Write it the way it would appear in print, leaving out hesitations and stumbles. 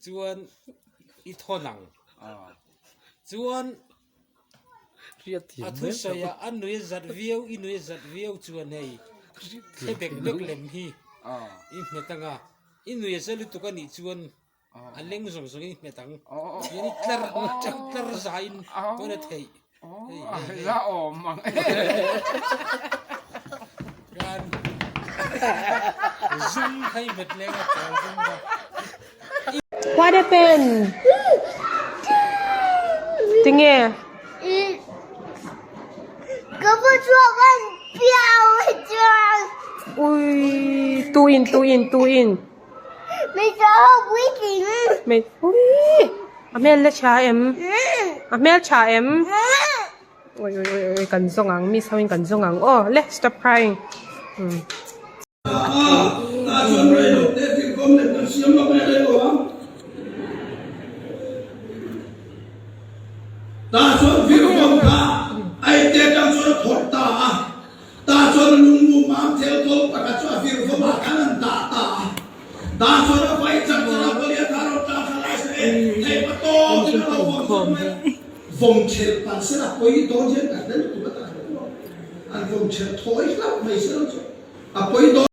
Chuan i thawn ang. Chuan a thusawi ah a nui a zat viau, i nui a zat viau chuan hei thle bek bek lem hi i hmet ang a, i nui a za lutuk a nih chuan a leng zawng zawng in i hmet ang. Tihian i tlar tlar zaiin pawn a theih. La awm ang e. Kan zum kha i hmet leng a pawl zum kha. What happened? Tinge? Ka va chhuak an piau chuan. Ui, tu in, tu in, tu in. Hmeichhe ho puitling. Hmei ui a hmel la tha em? A hmel tha em? Oi oi oi oi kan zawng ang miss ho in kan zawng ang aw le stop crying. Hmm. Tah chuan virvawm kha aite tang chuan a phawrh ta a. Tah chuan a lungmu mam thel kawl pakhat chu a virvawm ah khan an dah ta a. Tah chuan a vai chak chak a, Goliath a rawn tla thla lai se e, thei pa tawk in a lo vawm chak mai a. Vawm thelh palh sela pawi dawn hian ka hre lutuk a tah hle pawh an vawm thelh thawi hlauh mai sela chu a pawi dawn.